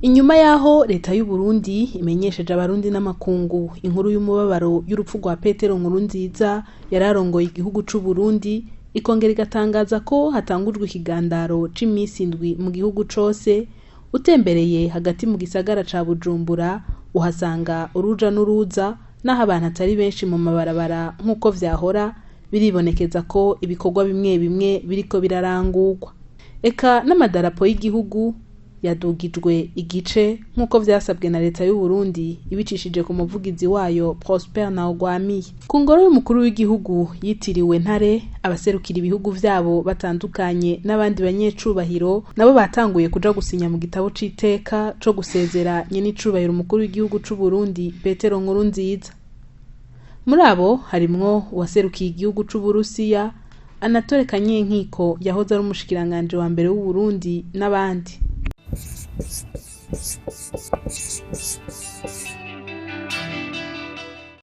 Inyuma y'aho leta y'u Burundi imenyesheje abarundi n'amakungu inkuru y'umubabaro y'urupfu rwa Petero Nkurunziza yari arongoye igihugu c'u Burundi, ikongera igatangaza ko hatangujwe ikigandaro c'imisi indwi mu gihugu cose, utembereye hagati mu gisagara ca Bujumbura uhasanga uruja n'uruza, naho abantu atari benshi mu mabarabara nk'uko vyahora, biribonekeza ko ibikorwa bimwe bimwe biriko birarangurwa. Eka n'amadarapo y'igihugu yadugijwe igice nk'uko vyasabwe na leta y'u Burundi ibicishije ku muvugizi wayo Prosper Ntawugwamiye. Ku ngoro y'umukuru w'igihugu yitiriwe Ntare, abaserukira ibihugu vyabo batandukanye n'abandi banyecubahiro nabo batanguye kuja gusinya mu gitabo c'iteka co gusezera nyenicubahiro umukuru w'igihugu c'u Burundi Petero Nkurunziza. Muri abo harimwo uwaserukiye igihugu c'Uburusiya, Anatole Kanyenkiko yahoze ari umushikiranganji wa mbere w'u Burundi n'abandi.